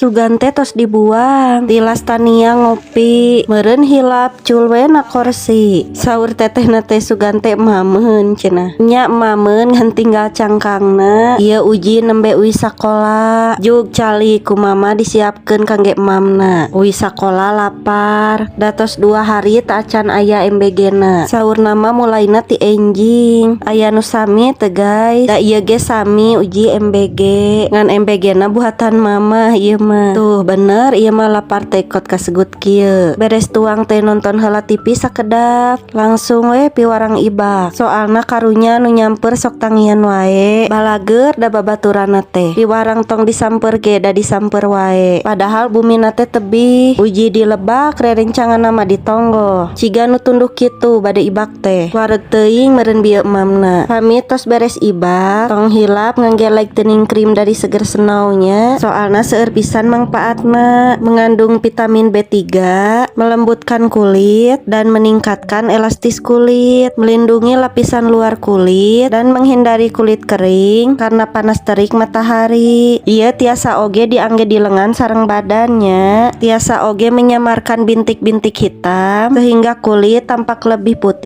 Sugan teh tos dibuang. Tilas Tania ngopi, meureun hilap cul we na korsi. Saur tetehna teh, "Sugan teh mameun," cenah. Nya mameun, ngan tinggal cangkangna. Ieu Uji nembe uih sakola. Jug calik ku mama disiapkeun kangge emamna. Uih sakola lapar. Da tos 2 hari teu acan aya MBG-na. Saurna mah mulaina ti enjing. Aya nu sami teu, guys? Da ieu ge sami, Uji MBG. Ngan MBG-na buatan mama ieu mah. Tuh bener ieu mah, lapar teh kot kasegut kieu. Beres tuang teh nonton heula TV sakedap, langsung we piwarang ibak. Soalna karunya nu nyamper sok tangian wae. Balageur da babaturanna teh. Piwarang tong disamper ge da disamper wae. Padahal bumina teh tebih. Uji di lebak, rerencanganna mah di tonggoh. Ciga nu tunduh kitu bade ibak teh. Wareg teuing meureun bieu emamna. Pami tos beres ibak, tong hilap ngangge lightening cream dari Seger Snow nya. Soalna seueur pisan mangpaatna, mengandung vitamin B3, melembutkan kulit dan meningkatkan elastis kulit, melindungi lapisan luar kulit dan menghindari kulit kering karena panas terik matahari. Ieu tiasa oge diangge di lengan sareng badannya, tiasa oge menyamarkan bintik-bintik hitam sehingga kulit tampak lebih putih.